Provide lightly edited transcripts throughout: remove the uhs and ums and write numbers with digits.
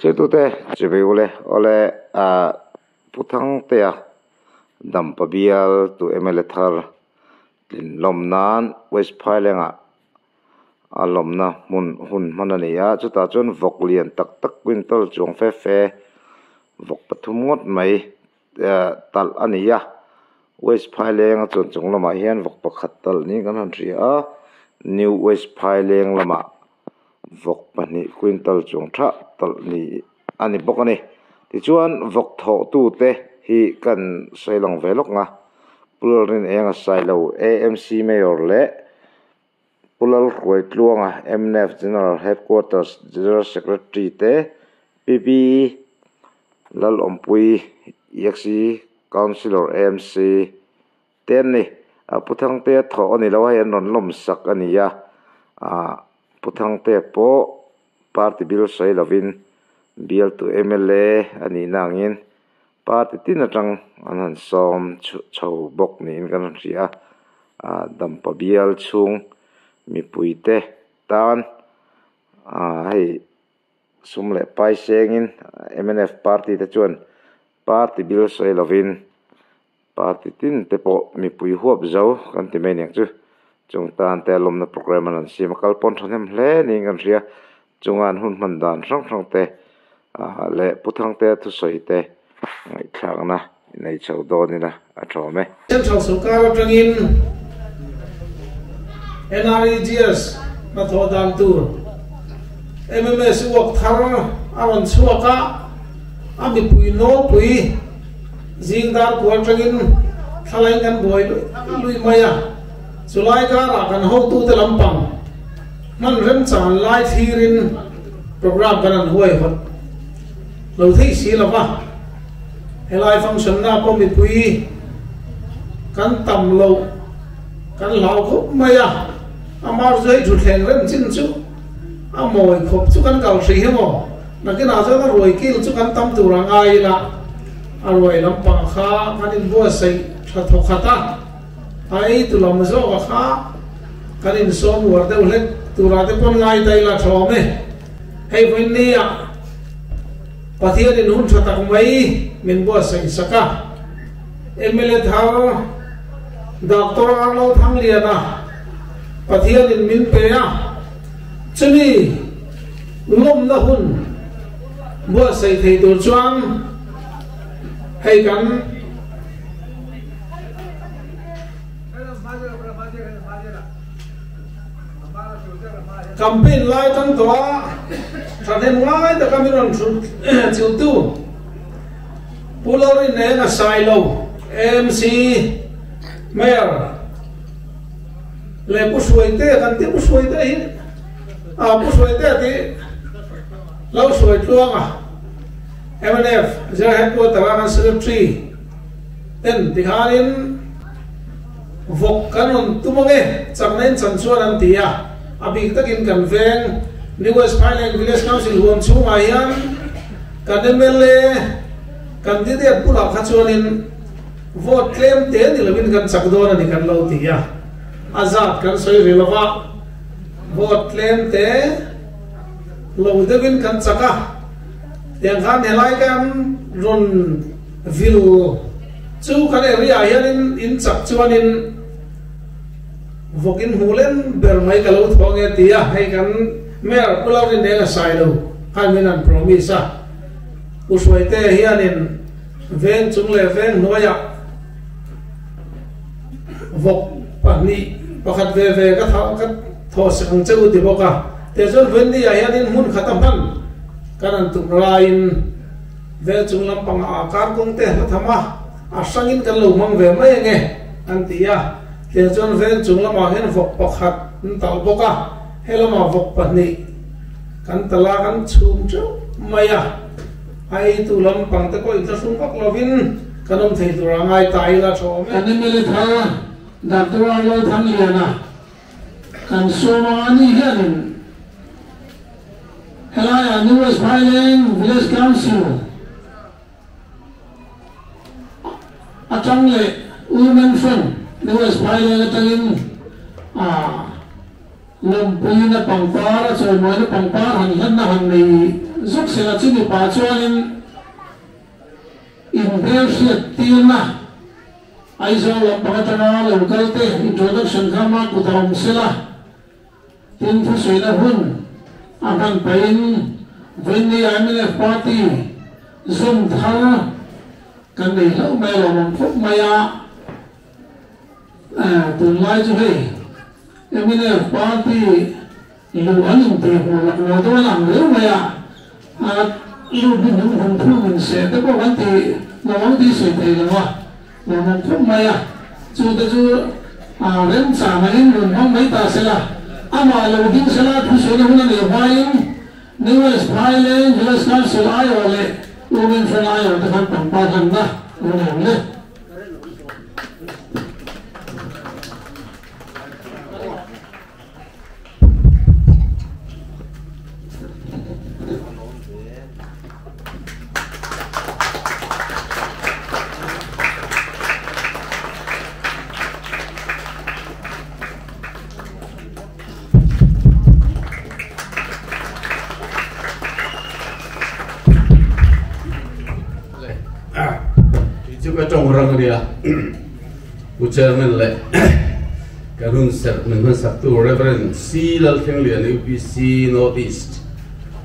Thiltute chibai ule awle ah Pu Thangtea Dampa bial tu mla thar tlin lawm nan West Phailengah a lawmna hmun hun hman a ni a chutah chuan vawk lian tak tak quintal chuang fe fe vawk pathum ngawt mai ah talh a ni a West Phaileng a chuan chung lamah hian vawk pakhat talh niin kan han hria a New West Phaileng lamah. Vawk pahnih quintal chung tha tawlh ni a ni bawk a ni. Tichuan vawk thawh tute hi kan sawi lang ve lawk nga. Pu Lalrinenga Sailo AMC Mayor leh Pu Lalhruaitluanga mnf General Headquarters General Secretary te PB Lalawmpui Exe Councillor AMC Te an ni. Pu Thangtea thawh a ni lo a, hei an rawn lawm sak a ni a. Pu Thangtea pawh party bil sawi lovin bialtu mla a nihna angin party tin atang an han sawm chho bawk niin kan rawn hria a. Dampa bial chhung mipuite tan hei sum leh pai sengin mnf party te chuan party bil sawi lovin Party tin te pawh mipui huap zo kan ti mai aniang chu. Chung tan te lawmna programme an rawn siam a, kal pawn thahnem hle niin kan hria. Chunga an hun hman dan hrang hrang te ah leh Pu Thangtea thusawi te ngaihthlakna nei chho dawn ila a thawm e. Central sawrkar atangin NREGS hnathawh dan tur MMS uak thar a rawn chhuak a, a mipui nawlpui Zing dar kual tangin thlalaiin kan buai luih luih mai a, chulai karah kan hotute lampang hman remchang lai thlirin program kan han huaihawt lo thei si lo va, helai function na pawh mipui kan tam loh kan hlau khawp mai a, amar chu hei thutthleng rem chin chu a mawi khawp chu kan kal hrih hi maw? Nakinah chuan a ruai kil chu kan tam tur a ngai ila, a ruai lampang kha kan inbuatsaih tha thaw khat a, a eitu lam zawka kha kan insawm uar deuh hlek turah te pawn ngai ta ila tha awm e. Hei vawiin nia Pathianin hun tha tak mai min buatsaih sak a, mla thar Doctor Arlo Thangliana Pathianin min pe a, chumi Lawmna hun buatsaih thei tur chuan hei kan campaign lai tang tawh a, thahnem ngai taka min rawn hrut chiltu Pu Lalrinenga Sailo, AMC Mayor leh Pu Hruaitea kan ti Pu Hruaitea hi A Pu Hruaitea tih lo hruai tluang a, mnf General Headquarter a kan Secretary ten tikhanin vawk kan rawn tum ange chakna in chan chuan an ti a, a bik takin kan veng New West Phaileng Village Council huam chhungah hian kan mla candidate bulah kha chuanin vote tlem te ni lovin kan chak dawn a ni kan lo ti a, a zat kan sawi ri lova. Vote tlem te lo deuhin kan chak a, tiang khan helai kan rawn vil chu kan area ah hianin in chak chuanin vawk in hmuh lem ber mai ka lo thaw ange ti a, hei kan Mayor Pu Lalrineng a sai lo khan min han promise a, Pu Hruaitea hianin veng chung leh veng hnuaiah Vawk pahnih pakhat ve ve ka ka thaw sak ang che u ti bawk a. Tichuan Wendy ah hianin hmun khat a hman kan han tum laiin vel chung lampangah a kar kawng te hla tham a, a hrangin kan lo hmang ve mai ange an ti a. Tichuan vel chung lamah hian vawk pakhat an talh bawk a, he lamah vawk pahnih kan talh a, kan chhum teuh mai a. A eitu lampang te pawh inthlahrung vak lovin kan awm thei tur a ngai ta ila tha awm e. Kan mla thar Doctor Arlo Thangliana kan sawm ang a ni hianin helaiah New West Phaileng Village Council atang leh Women Front New West Phaileng atangin a. Lawmpuina pangpar a chawimawina pangpar han hlanna han nei zuk sela chumi pah chuanin inhmelhriat tirna Aizawl lampang atanga lo kal te introduction kha mah kut a awm sela tin thusawiina hun a hman pahin vawiin mnf party zawm thar kan nei hlauh mai a lawmawm khawp mai a. Tunlai chu hei mnf party luh an intih hmuh lak lo dawn ang riau mai a, lut hi hnung hum phum in seh te pawh kan ti lo ang tih sawi thei lo a, lawmawm khawp mai a, chu te chu remchang angin rawn hmang mai ta sela, amah lo ding sela thusawi hun a neih hmain New West Phaileng Village Council aiawh leh Women Front aiawh te khan pangpar hlanna rawn awm le. Chu ka tawng rang ania Pu Chairman leh kan hun serh min hmansak tu Rev. C Lalthlenglian UPC North East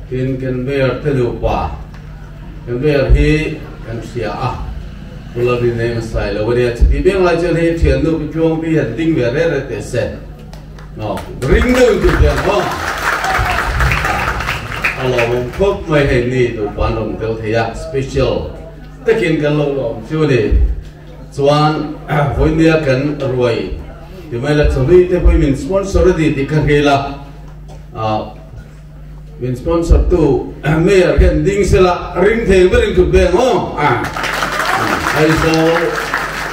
tin kan Mayor te nupa kan Mayor hi kan hria a Pu Lalrinenga Sailo ania chuti beng lai chuan hei thiannu Pi Tluangpi han ding ve re re teh se. No, ring deuh in tih ang maw? A lawmawm khawp mai hei ni nupa an rawn tel thei a, special takin kan lo lawm chu a ni. Chuan vawinia kan ruai ti mai la chawhlui te pawhin min sponsor a ni tih kha hrilh a, min sponsor tu mayor hian ding sela ring thei ber in thut ve ang aw. Aizawl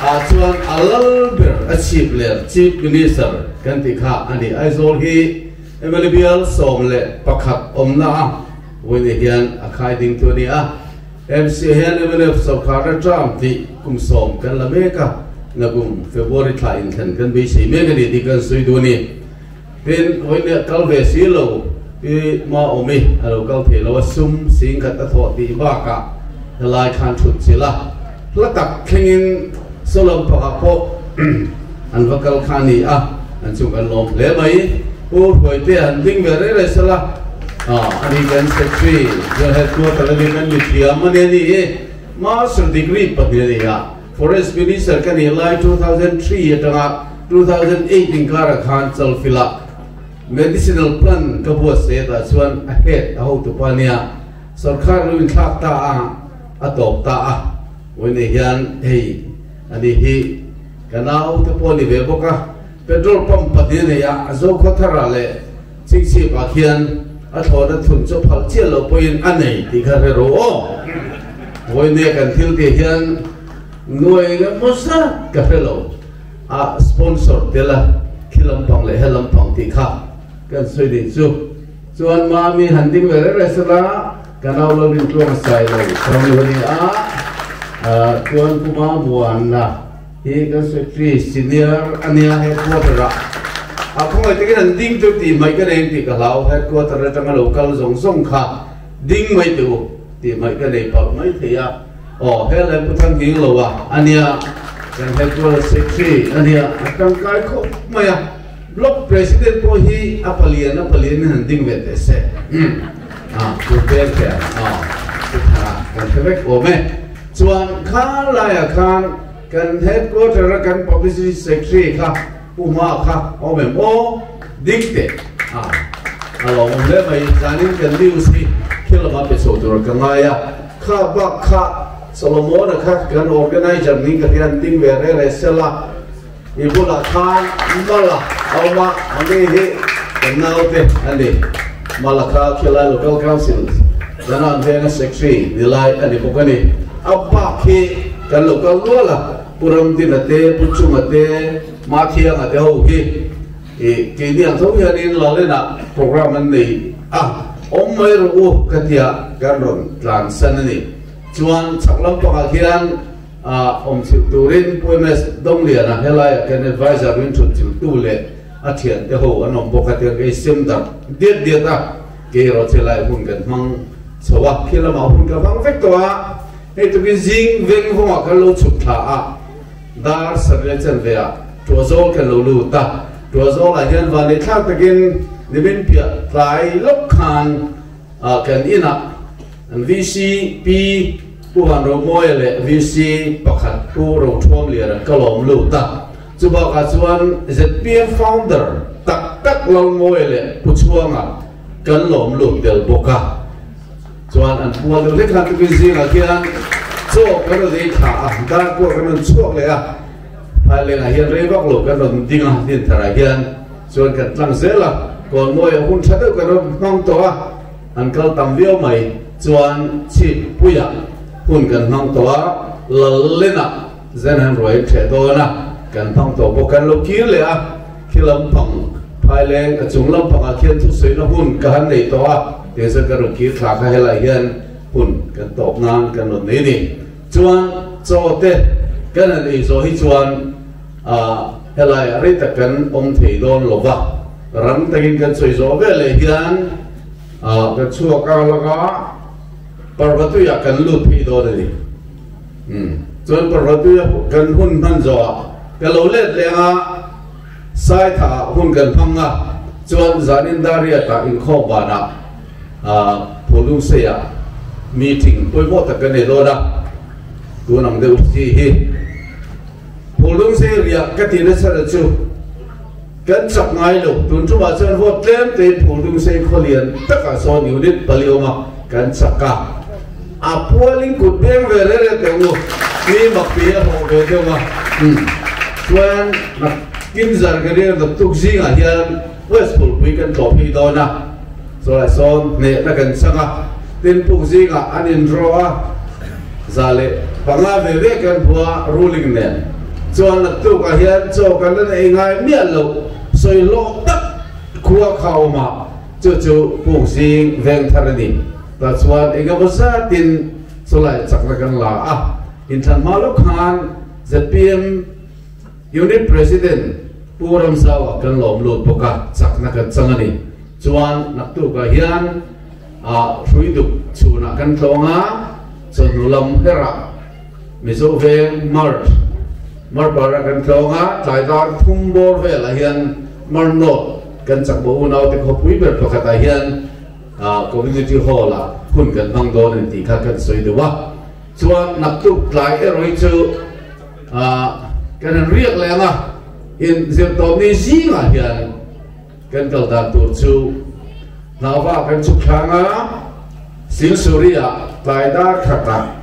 ah chuan a lal ber a chip ler chief minister kan tih kha a ni. Aizawl hi mla bial 11 awmna a vawiin hian a khai ding tu a ni a. MC hian mnf sorkar a term tih kum 10 kan la mek a, nakum February thla inthlen kan beisei mek a ni tih kan sawi duh a ni. Tin, vawiin kal ve si lo i Maawmi a lo kal thei lo a, sum singkhat a thawh tih bakah helai khan thut chilh a, hla tak thlengin saw lampangah pawh an va kal kha a ni a, an chung kan lawm hle mai. Pu Hruaite han ding ve rei rei sela, ani kan Secretary, General Headquarter a ni, kan mithiam a ni a ni i, Master Degree pahnih a ni a. Forest Minister ka nih lai 2003 atanga 2008 inkarah khan Chalfilah medicinal plant ka buatsaih atah chuan a head a hotupa nia sorkar lo inthlak ta a, a tawp ta a. Vawiin hian hei a ni hi ka nau te pawh a ni ve bawk a, petrol pump pahnih a nei a, a Zokhawthara leh Chingchhipah khian a thlawhna thun chu phalh chiah loh pawhin a nei tih kha hre rawh aw. Vawiin kan thil tih hian nuai nge maw zat ka hre lo a sponsor tel a khi lampang leh he lampang tih kha kan sawi nih chu. Chuan Mami han ding ve reng reng sela ka nau lo rin tluang a sai lo thawm lo a ni a, chuan Pu Mamuana hi kan secretary senior a nia headquarter ah a khawngaih takin an ding chu tih mai ka nei tih ka hlau headquarter atanga lo kal zawng zawng kha ding mai teh u tih mai ka nei palh mai thei a aw helai pu thang nghing lo a a nia kan headquarter secretary a nia a tangkai khawp mai a block president pawh hi a palian a palian in han ding ve teh se a pu ber te a pu thara kan hre vek awm e chuan kha laiah khan Kan headquarter a kan publicity secretary kha Pu Hma kha awm em aw ding teh a a lo awm hle mai zanin kan news hi thil lama pe chho tur ka ngai a kha bak kha Solomon-a kha kan organizer ning ka hian ding ve re re sela i bulah khan Mala a awm a ani hi kan naute a ni Mala kha khilai local council Kanan venga secretary ni lai a ni bawk a ni a bak hi Kan lo kal nual a, Pu Ramdina te, Pu Chunga te, Mathianga te ho hi i keini ang tho hianin Lalenah program an nei a, awm mai rawh u ka tia kan rawn tlan san a ni. Chuan chhak lampangah khian awm chhilh turin Pu MS Dongliana helaiah kan advisor min thut chhilhtu leh A thian te ho an awm bawk a tiang kei sem darh diat diat a, kei erawh chu helai hun kan hmang chho a, khi lamah hun ka hmang vek tawh a, hei tukin zing veng vawngah kan lo chhuk thla a, dar sarih chanve ah Tuahzawl kan lo lut a, Tuahzawlah hian vanneih thlak takin nimin piah tlai lawk khan kan inah an VC Pi Pu Vanromawia leh VC pakhat Pu Rothuamliana ka lawm lut a. Chu bakah chuan zpm founder tak tak Lalmawia leh Pu Chhuanga kan lawm lut tel bawk a. Chuan an pual deuh hlek khan tukin zingah khian chaw kan rawn ei thla a, dar pawh kan rawn chhuak leh a, Phailengah hian rei vak lo kan rawn ding a, Dintharah hian chuan kan tlang zel a, Kawnmawia hun tha deuh kan rawn hmang tawh a, an kal tam viau mai. Chuan Chhippuiah hun kan hmang tawh a, Lallenah Zen han ruai in ṭheh dawn a, kan hmang tawh bawk. Kan lo kir leh a, khi lampang phaileng a chung lampangah khian thusawina hun ka han nei tawh a, tiang chuan kan rawn kir thla kha helaiah hian hun kan tawp nan kan rawn nei a ni. Chuan chaw te kan han ei zawh hi chuan ah helaiah rei tak kan awm thei dawn lo va, rang takin kan sawi zawh veleh hian ah kan chhuak a laka Parvatuiah kan lut phei dawn a ni. Umm chuan Parvatuia kan hun hman zawhah ka lo let leh anga Saitha ah hun kan hmang a, chuan zanin Dariat-ah inkhawm banah Phulungsei-ah meeting pawimawh tak kan nei dawn a, tun ang deuh si hi Phulungsei riah ka ti nasa na chu kan chak ngai lo, tun tumah chuan vote tlem tein Phulungsei khawlian takah sawn unit pali awm a kan chak a. A pualin kut beng ve reng reng teh u, mi mak pi a hlawh ve deuh a. Chuan nakin zar ka riak nak tuk zingah hian West Phulpui kan tlawh phei dawn a, chulai sawn hnehna kan chang a, tin puk zingah an in draw a, 105 ve ve kan hmu a ruling nen. Chuan naktukah hian chaw kan la nei ngai miah loh, sawi hlawh tak khua kha awm a, chu chu puk zing veng thar a ni. Tah chuan eng emaw zatin chulai chakna kan la a, inthlan hma lawk khan zpm Unit President Pu Ramzauah kan lawm lut bawk a, chakna kan chang a ni. Chuan naktukah hian hrui duk chhunah kan tlawng a, chawhnu lam herah Mizo veng March Marpara kan tlawng a, tlai dar thum bawr velah hian Marnawt kan chakbo unaute khawpui ber pakhatah hian Community Hall ah hun kan hmang dawn an tih kha kan sawi deuh a, chuan naktuk tlai erawh hi chu kan han riak leh ang a, in zirtawpni zingah hian kan kal dan tur chu hnauva kan chhuk thlang a, Silsuri ah tlai dar khatah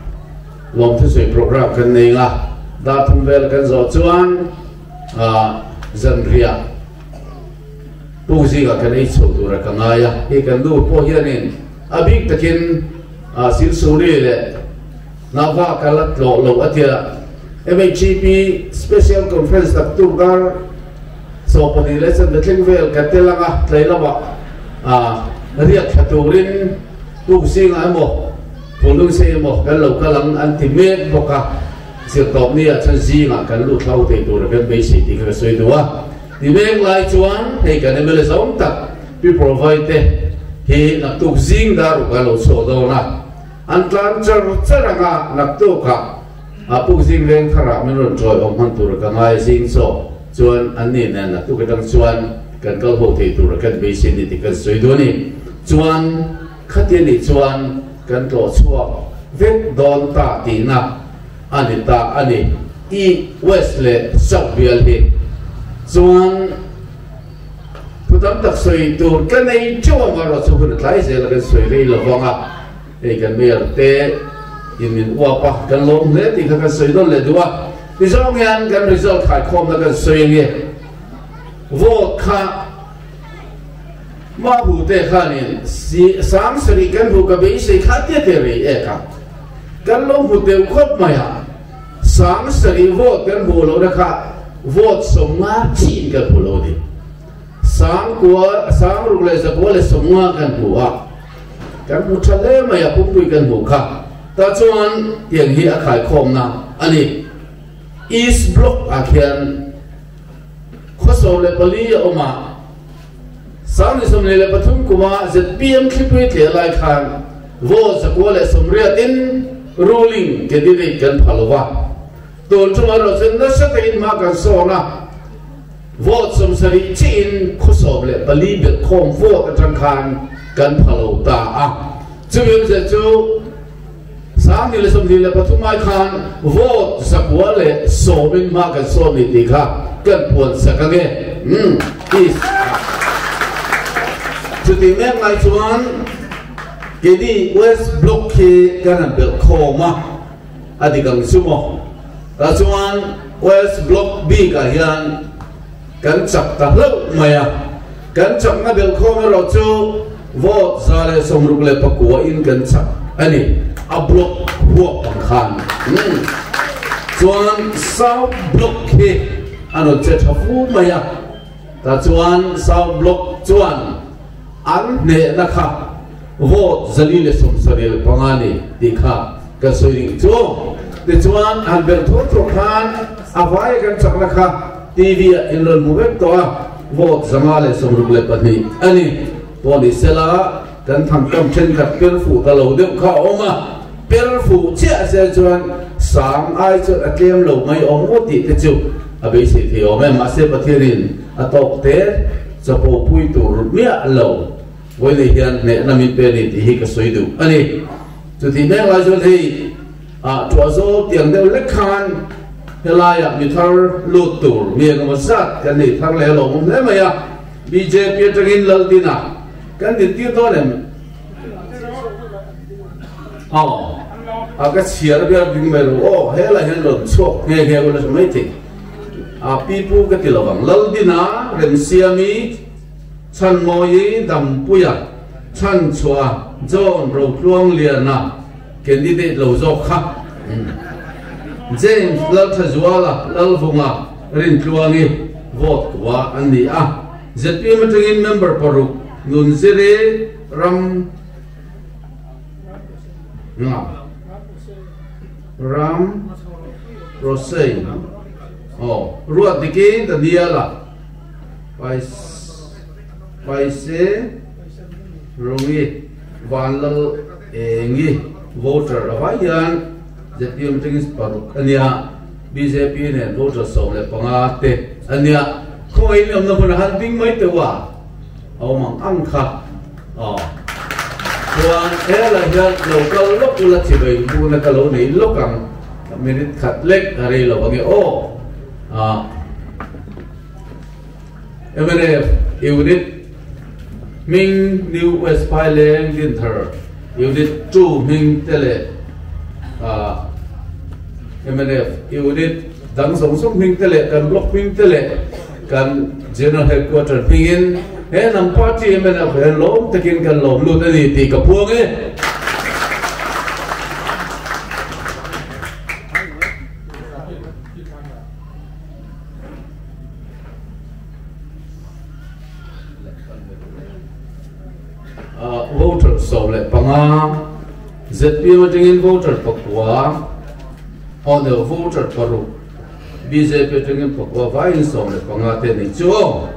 lawmthusawi program kan nei ang a, dar thum vel kan zawh chuan zanriah. Puk zingah kan ei chho tura ka ngai a, hei kan nu pawh hianin a bik takin Silsuri leh Nava ka la tlawh lo a tia. MHEP Special Conference tak tur dar 12 leh chanve thleng vel ka tel anga tlai lamah riak thla turin puk zingah emaw Phulungsei emaw kan lo kal ang an ti mek bawk a, zirtawpni ah chuan zingah kan lut hlau thei tura kan beisei tih kha ka sawi duh a. Ti mek lai chuan hei kan mla zawng tak Pi Provai te hi naktuk zing dar ruk a lo chhuak dawn a, an tlan char char ang a, naktuk ah a puk zing veng thar ah min rawn chawi awm hman tur ka ngai zing chaw chuan an ni nen naktuk atang chuan kan kal ho thei tur a kan beisei ni tih kan sawi duh a ni. Chuan khatia nih chuan kan tlawh chhuak vek dawn ta tihna a ni ta a ni. I West leh South bial hi chuan thu tam tak sawi tur ka nei teuh ang erawh chu hun a tlai zel a kan sawi rei lo vang a, hei kan mayor te in min uap a kan lawm hle tih kha kan sawi nawn leh duh a, tizawng hian kan result khaikhawmna kan sawi ange vote kha Mahu te khanin sang sarih kan hmu ka beisei kha tia te rei ek a kan lo hmu deuh khawp mai a. 7000 vote kan hmuh lohna kha vote 50 chiin kan hmu lo a ni. Sangkua, 6150 kan hmu a, kan hmu tha hle mai a, pumpui kan hmuh kha. Tah chuan tiang hi a khaikhawmna a ni. East Block ah khian. Khaw 14 a awm a, 2023 kuma zpm thlipui tleh lai khan vote 180 in ruling candidate kan pha lo va. Tun chunga erawh chuan nasa takin hma kan sawn a, vote 70 chiah in khaw 14 belh khawm vote atang khan kan pha lo ta a. Chumi awmzia chu 2023 ai khan vote 110 in hma kan sawn ni tih kha kan puan sak ange. Umm is chuti mek lai chuan keini West Block hi kan han belh khawm a, a dik ang chu maw? Tah chuan West Block bikah hian kan chak ta hlauh mai a, kan chakna belh khawm erawh chu vote 169 in kan chak a ni, a block huap ang khan. Chuan South Block hi a rawn che tha fu mai a, tah chuan South Block chuan an hnehna kha vote 475 ni tih kha kan sawi ding chu. Tichuan han belh thur thur khan a vai kan chakna kha TV ah in rawn hmu vek tawh a, vote 562 a ni. Pawh ni sela kan thangkam thenkhat per fuh ta lo deuh kha a awm a, per fuh chiah se chuan sang ai chuan a tlem lo mai awm ngawt tih te chu a beisei thei awm e. Mahse Pathianin a tawk te chapo pui tur miah lo vawiin hian hnehna min pe a ni tih hi ka sawi duh a ni. Chutih mek lai chuan hei ah tuah zawl tiang deuh lek khan helaiah mi thar lut tur mi engemaw zat kan nei thar leh a lawmawm hle mai a. Bjp atangin Laldina kan dintir dawn em? Aw, a ka chhiar ber ding mai lo aw, helai hian rawn chhuak nghe nghe ula mai thei. A pi pu ka ti lo ang. Laldina, Remsiami, Chhanmawi, Dampuia, Chhanchhuah, John Rotluangliana, candidate lo zawk kha. James Lalthazuala, Lalvunga, Rintluangi vote kua an ni a. Zpm atangin member paruk Nunziri Ram Nga Ram Rosei aw Ruatdiki Daniela Paise Rungi Vanlal Engi voter a vai hian zpm atangin paruk a nia. Bjp nen voter 15 te a nia. Khawngaih in awmna hmun a han ding mai teuh a, a awm ang ang kha. Aw. Chuan helai hian lo kal lawk ula chibai hmuna ka lo nei lawk ang. Minute khat lek a rei lo ange aw. Ah. Mnf Unit hming New West Phaileng Dinthar Unit 2 hming te leh ah Mnf Unit dang zawng zawng hming te leh kan block hming te leh kan General Headquarter hmingin he hnam party mnf hian lawm takin kan lawm lut a ni tih ka puang e. Voter 15 zpm atangin voter pakua aw voter paruk BJP atangin pakua vaiin 15 te ni chu aw.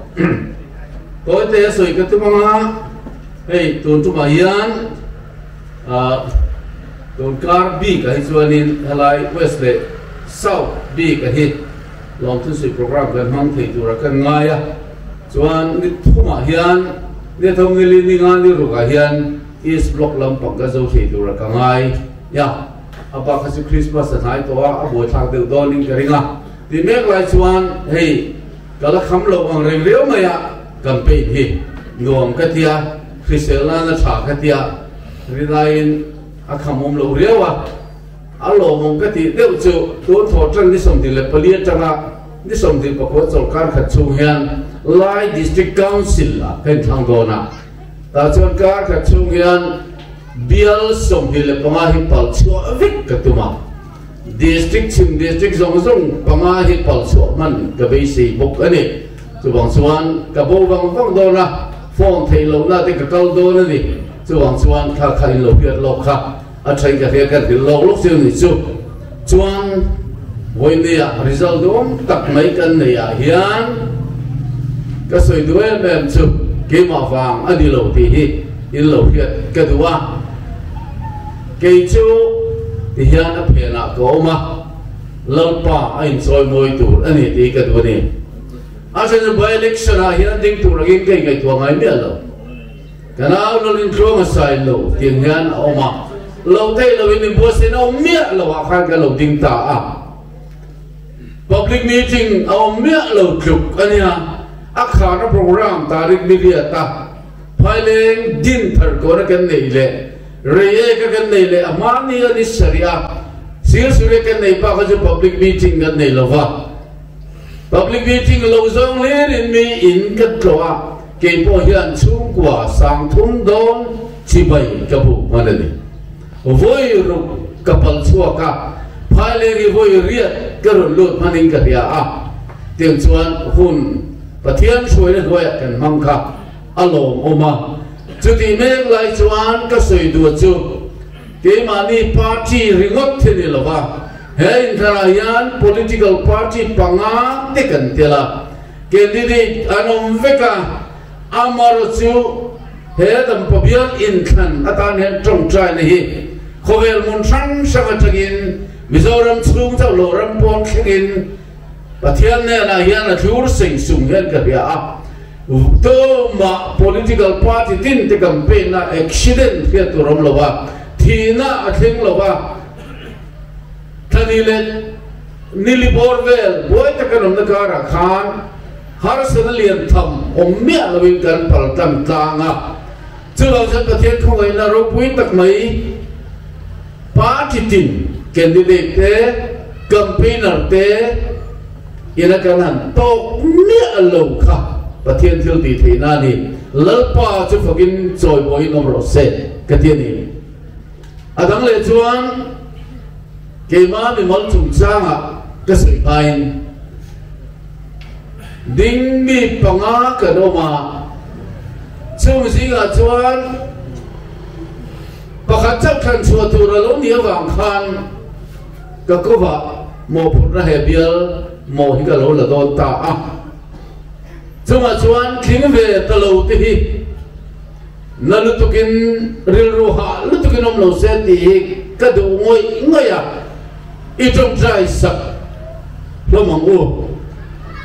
Tawite a sawi ka tum anga hei tun tumah hian tun kar bik ah hi chuanin helai west leh south bik ah hi lawmthusui program kan hmang thei tura kan ngai a. Chuan ni thumah hian ni thum ni li ni nga ni rukah hian east block lampang ka zo thei tura ka ngai ya. A bak kha chu Christmas a hnai tawh a, a buaithlak deuh dawnin ka ring a. Ti mek lai chuan hei ka la kham lo ang reng riau mai a campaign hi nuam ka tia, hrisel nana tha ka tia, rinaiin a kham awm lo riau a. A lawmawm ka tih deuh chu tun thawh tan ni 24 atanga ni 29 chawlhkar khat chhung hian Lai District Council ah ka inthlang dawn a. Tah chuan kar khat chhung hian bial 25 hi pal chhuah vek ka tum a. District chhim district zawng zawng panga hi pal chhuah hman ka beisei bawk a ni. Chuvang chuan ka bo vang vang dawn a, phone theih lohna te ka kal dawn a ni. Chuvang chuan kha kha in lo hriat lawk kha a thain ka hria kan hrilh lawk lawk chu ni chu. Chuan vawinia result duhawm tak mai kan nei ah hian Ka sawi duh em em chu keimah vang a ni lo tih hi in lo hriat ka duh a. Kei chu ti hian a phenah ka awm a, Lalpa a inchawi mawi tur a ni tih hi ka duh a ni. A then chu by election ah hian ding tur angin ka ingaihtuah ngai miah lo. Ka nau Lawlin tluang a sai lo tiang hian a awm a, lo theih loin inbuatsaihna awm miah lo ah khan kan lo ding ta a. Public meeting a awm miah lo tluk a nia, a kharna program tarik ni riat a, phaileng din thar kawna kan neih leh rei eka kan neih leh a hmani a ni sarih a, sir suri kan neih bak kha chu public meeting kan nei lo va. Public meeting lo zawng hlirin mi in ka tlawh a, kei pawh hian chhungkua sangthum dawn chibai ka buk hman a ni. Vawi ruk ka pal chhuak a, phaileng hi vawi riat ka rawn lut hmanin ka hria a, tiang chuan hun Pathian hruaina hnuaiah kan hmang kha a lawmawm a. Chutih mek lai chuan ka sawi duh chu keimahni party ringawt hi ni lova, He inthlanah hian political party panga te kan tel a, candidate an awm vek a, amarawh chu he Dampa bial inthlan atan hian tawngtaina hi khawvel hmun hrang hrang atangin Mizoram chhung chauh lo ram pawn thlengin Pathian hnenah hian a thlur seng sung hian ka hria a, tumah political party tin te campaign a accident hriat tur awm lo a, thihna a thleng lo a, Thani leh Nili bawr vel buai taka an awmna karah khan harsatna lian tham awm miah loin kan pal tlang tlang a. Chuvang chuan Pathian khawngaihna ropui tak mai party tin candidate te, campaigner te ina kan han tawk miah lo kha Pathian thil tih theihna a ni. Lalpa chu fakin chawimawiin awm rawh se ka ti a ni. A dang leh chuan keimah mimal chungchangah ka sawi hmain ding mi panga kan awm a, chung zingah chuan pakhat chauh thlan chhuah tur a lo nih avang khan ka kovah mawhphurhna he bial maw hi ka lo la dawn ta a. Chungah chuan tling ve ta lo te hi Na lutukin rilru hah lutukin awm lo se tih hi ka duh ngawih ngawih a, i tawngtai sak hlawm ang u.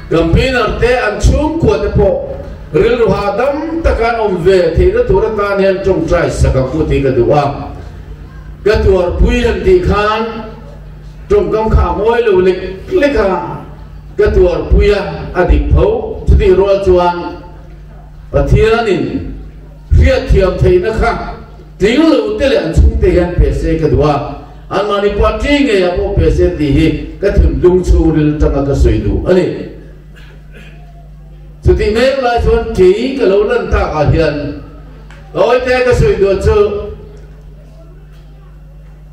Campaigner te an chhungkua te pawh rilru hahdam taka an awm ve theihna tur atan hian tawngtai sak ang u tih ka duh a. Ka tuarpui han tih khan tawngkam kha a mawi lo lek lek a, ka tuarpui a, a dik tho. Chutih rual chuan. Pathianin hriatthiam theihna kha tling lo te leh an chhungte hian pe se ka duh a, anmahni party ngeiah pawh pe se tih hi ka thinlung chhungril tanga ka sawi duh a ni. Chutih mek lai chuan kei ka lo lan takah hian Tawite ka sawi duh chu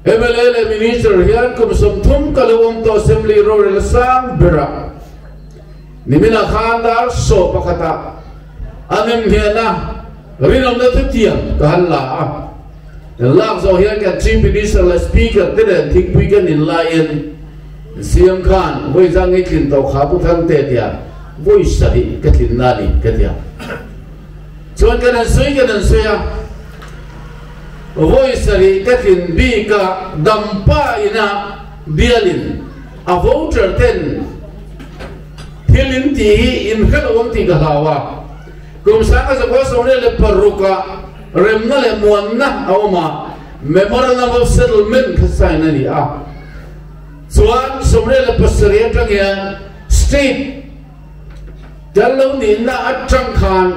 mla leh Minister hian kum 30 ka lo awm tawh Assembly rorel sang berah Nimina khan dar saw pakhatah an inhnian a, rinawmna thutiang ka han la a. Kan lak zawh hian kan Chief Minister leh Speaker te nen thingpui kan in laiin CM khan vawi zang i tlin tawh kha Pu Thangte tia vawi sarih ka tlin na a ni ka ti a. Chuan kan han sawi kan han sawi a, vawi sarih ka tlin bik a dampa ina bialin a voter ten Thil in tih hi in hre lo ang tih ka hlau a, kum sanga zakua 16 ah remna leh muanna a awm a, Memorandum of Settlement kha sign a ni a, chuan 17 atang hian state kan lo nihna atang khan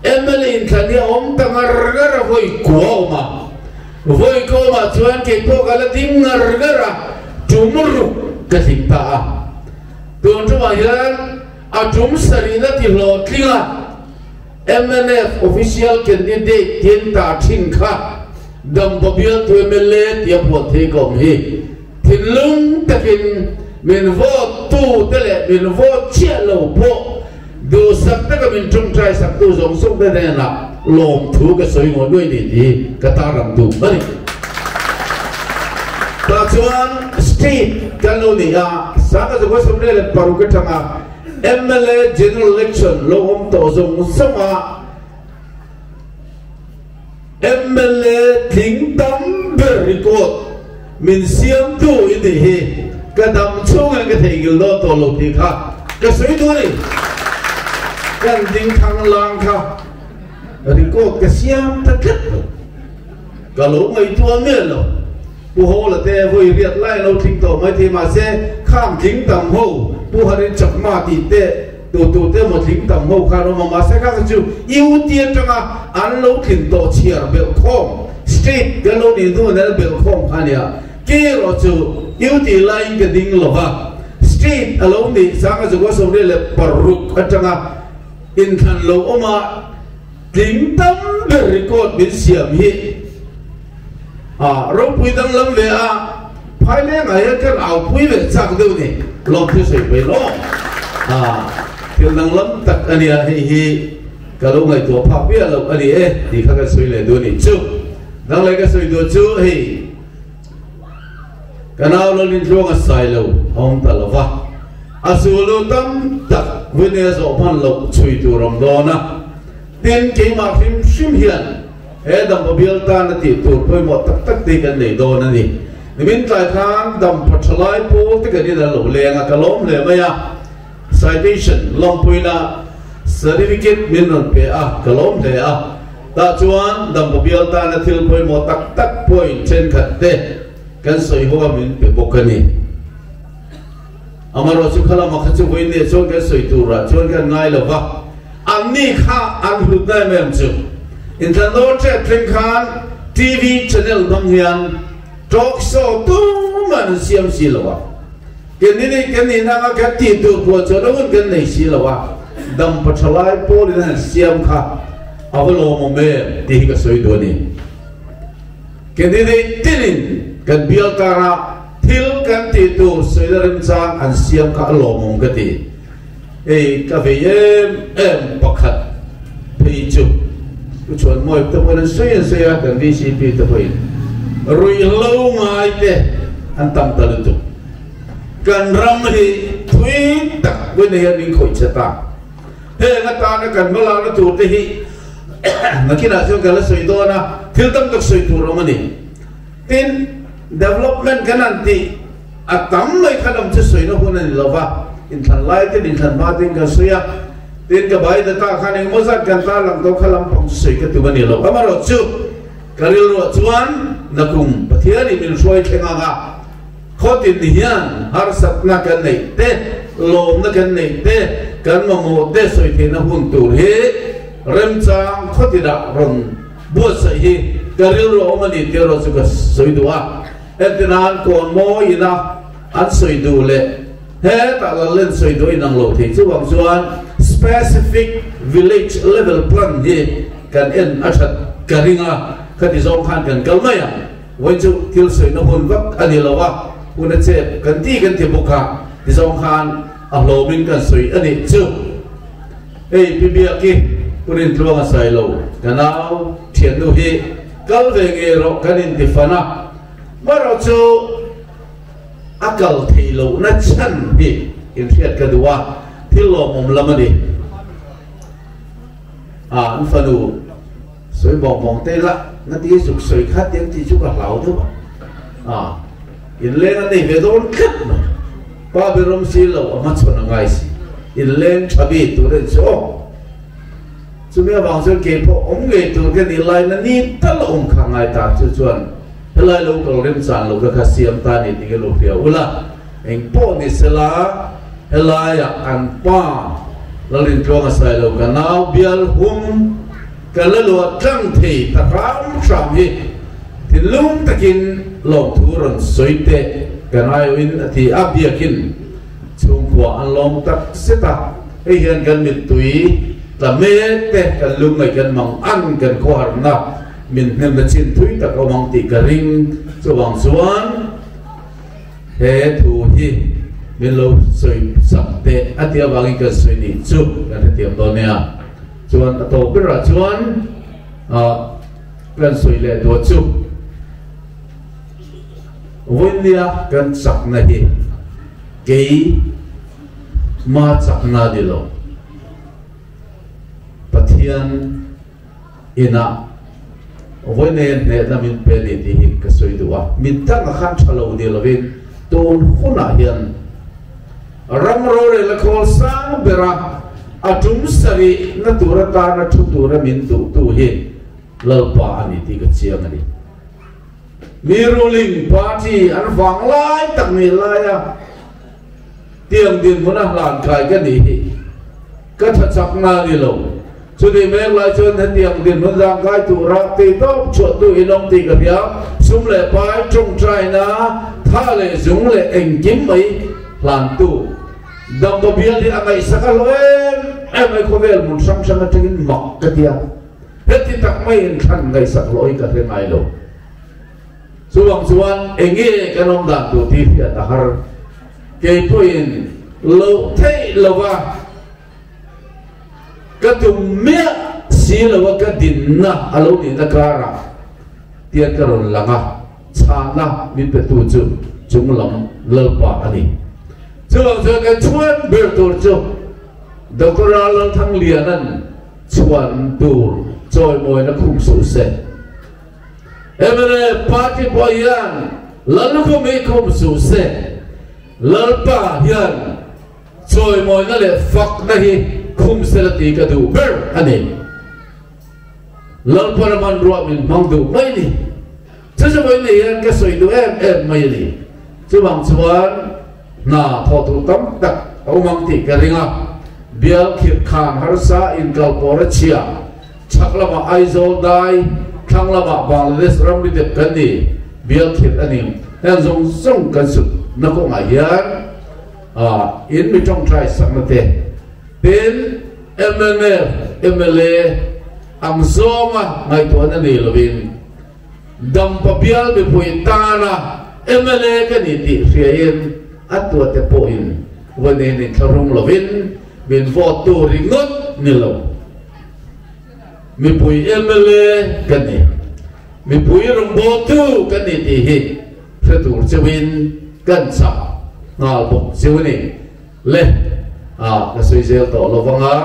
mla inthlan hi a awm ta ngar ngar a, vawi kua a awm a, vawi kua awmah chuan kei pawh ka la ding ngar ngar a, tum ruk ka tling ta a. Tun tumah hian a tum sarihna ti hlawhtling a, mnf official candidate tin ta thin kha Dampa bialtu mla tia phuah thei ka awm hi. Thinlung takin min vote tu te leh min vote chiah lo pawh duhsak taka min tawngtai sak tu zawng zawng te hnenah lawmthu ka sawi ngawih ngawih ni tih hi ka tarlang duh a ni. Tah chuan state kan lo nei a, 1926 atanga MLA General Election lo awm tawh zawng zawng ah MLA tling tam ber record min siamtu i nih hi ka dam chhungin ka theihnghilh dawn tawh lo tih kha ka sawi duh a ni. Kan ding thang lang kha record ka siam ta tlat lo. Ka lo ngaihtuah miah lo. Pu Hawla te vawi riat lai lo tling tawh maithei mahse khang tling tam ho Pu Harin Chakma tih te Tu tu te maw tling tam ho khan awm a, mahse kha kha chu UT atanga an lo tlin tawh chhiar belh khawm, state kan lo nih hnu in an belh khawm kha a nia. Kei erawh chu UT laiin ka ding lo va, state a lo nih sanga zakua 96 atanga inthlan lo awm a, tling tam ber record min siam hi a ropui danglam ve a, Phailengah hian kan aupui leh chak deuh ni, lawmthu sawi pei lawm a, thil danglam tak a nia, hei hi ka lo ngaihtuah phak miah loh a ni e tih kha kan sawi leh duh a nih chu. Dang leh ka sawi duh chu hei ka nau Lalintluang a sai lo a awm ta lo va, a sulu tam tak Winnie a zawh hman loh chhui tur awm dawn a, tin keimah hrim hrim hian He dampa bial tana tih tur pawimawh tak tak te kan nei dawn a ni. Nimin tlai khan dampa thalai pawl te kan in an lo leng a, ka lawm hle mai a. Citation lawmpuina certificate min rawn pe a, ka lawm hle a. Tah chuan dampa bial tana thil pawimawh tak tak point thenkhat te kan sawi ho a min pe bawk a ni. Amaherawhchu kha lama kha chu vawiin chuan kan sawi turah chuan kan ngai lo va, anni kha an hlutna em em chu inthlan dawn ṭep thleng khan TV channel hmang hian talk show tumah an siam si lo a, keini nih kan nih nanga kan tih tur pawh chuan a hun kan nei si lo a, dampa ṭhalai pawlin an siam kha a va lawmawm em tih hi ka sawi duh a ni. Keini nih tinin kan bial karah Thil kan tih tur sawina remchang an siam kha a lawmawm ka ti. Hei ka vei em em pakhat phei chu Pu Chhuanmawia te pawhin an sawi an sawi a, kan VCP te pawhin ruihhlo ngai te an tam ta lutuk. Kan ram hi thui tak vawiin hian min khawih che ta. Heng atana kan hmalakna tur te hi nakinah chuan kan la sawi dawn a, thil tam tak sawi tur awm a ni. Tin, development kan han tih a tam mai kha lam chu sawina hun a ni lo va, inthlan lai ten inthlan hma ten kan sawi a, tin ka bai data khan engemaw zat kan tarlang tawh kha lampang chu sawi ka tum a ni lo. Amaherawhchu, ka rilruah chuan nakum Pathianin min hruai thleng ang a, khawtin ni hian harsatna kan neih te, lawmna kan neih te, kan mamawh te sawi theihna hun tur hi remchang khawtinah rawn Buatsaih hi ka rilru a awm a ni tih erawh chu ka sawi duh a, entirnan kawn mawi ina an sawi duh leh hetah Lallen sawi duh a inang lo thei. Chuvang chuan specific village level plan hi kan en a that ka ring a, khati zawng khan kan kal mai ang. Vawiin chu thil sawina hun vak a ni lo a, hun a chep kan ti kan ti bawk a, ti zawng khan a hlawmin kan sawi a nih chu. Hei Pi Biaki Pu Rintluang a sai lo, ka nau thiannu hi kal ve ngei rawh kan inti fan a, marawh chu a kal theih lohna chhan hi inhriat ka duh a, thil lawmawm lam a ni. A an fanu sawi bawng bawng te la na ti zuk sawi kha tiang tih chu ka hlau deuh a, a inleng an nei ve dawn tlat mai. Pa ber awm si lo a hmachhawn a ngai si. Inleng tha bik tur en chu aw. Chumi avang chuan kei pawh awm ngei tur ka nih laina ni tal a awm kha ngai ta chu chuan helai lo kal remchan lo ka kha siam ta ni tih ka lo hria ula. Eng pawh ni sela helaiah an pa Lalrintluang a sai lo ka nau bial hum ka la luah tlang thei ta hram hram hi thinlung takin lawmthu rawn sawi teh kan aiawhin a ti a, biakin chhungkhua an lawm tak zet a, hei hian kan mittui tla mek te kan lungngaih kan mang an kan khawharna min hnemna chin thui tak awm ang tih ka ring, chuvang chuan he thu hi min lo sawi sak teh a tih avangin kan sawi nih chu kan hrethiam dawn nia, chuan a tawp berah chuan ah kan sawi leh duah chu. Vawinia kan chakna hi kei Ma chakna ni lo. Pathian ina vawiin hnehna min pe ni tih hi ka sawi duh a. Min dang a khan tha lo ni lovin tun hunah hian ram rorel a khawl sang bera a tum sarih na tur atana thu tura min duhtu hi Lalpa a ni tih ka chiang a ni. Mi ruling party an vang lai tak ni laia tiang dinhmun a hlan kai ka nih hi ka tha chak na ni lo. Chutih mek lai chuan hetiang dinhmun zang kai tura tei tawp chhuah tu in awm tih ka hria. Sum leh pai tawngtaina tha leh zung leh engkim mai hlan tu Dampa bial hi a ngaihsak a hlawh em em mai khawvel hmun hrang hrang atangin mak ka ti a. Heti tak maiin thlan ngaihsak hlawh hi ka hre ngai lo. Chuvang chuan enge kan awm dan tur tih hriat a har. Kei pawhin loh theih lova ka tum miah si lova ka dinna a lo nihna karah tian ka rawn lang a, chhana min petu chu chunglam Lalpa a ni. Chuvang chuan kan chhuan ber tur chu Doctor Lalthangliana'n Chhuan tur chawimawina khum suh se. Mla party pawh hian Lallukhum hi khum suh se. Lalpa hian chawimawina leh fakna hi khum se la tih ka duh ber a ni. Lalpa ram hmanruah min hmang duh mai ni. Chu chu vawiin nei hian ka sawi duh em em mai a ni. Chuvang chuan hna thawh tur tam tak a awm ang tih ka ring a. Bial khirh khan harsa inkal pawr a chhia. Chhak lamah Aizawl dai, thlang lamah Bangladesh ramri dep kan ni. Bial khirh a ni. Heng zawng zawng kan sut na kawngah hian in mi tawngtai sakna te, tin mnf mla ang zawnga ngaihtuahna nei lovin, Dampa bial mipui tana mla ka ni tih hriain a tuate pawhin vawiin inthlahrung lovin min vote tu ringawt ni lo. Mipui mla ka ni, mipui rawngbawltu ka ni tih hi hre tur cheuhin kan chak nghal bawk cheu a ni. Le, a ka sawi zel tawh lovang a,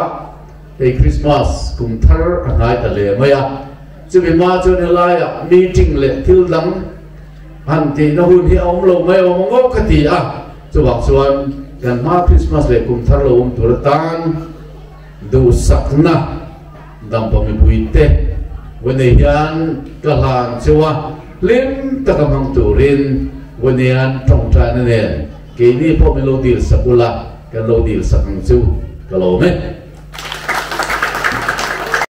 hei Christmas kum thar a hnai ta hle mai a. Chumi hma chuan helaiah meeting leh thil dang han tihna hun hi a awm lo mai awm ang aw ka ti a, chuvang chuan kan hma Christmas leh kum thar lo awm tur atan duhsakna dampa mipuite Vawinei hian ka hlan cheu a, hlim taka hmang turin Vawinean tawngtaina nen keini pawh min lo dil sak ula, kan lo dil sak ang chu ka lawm e.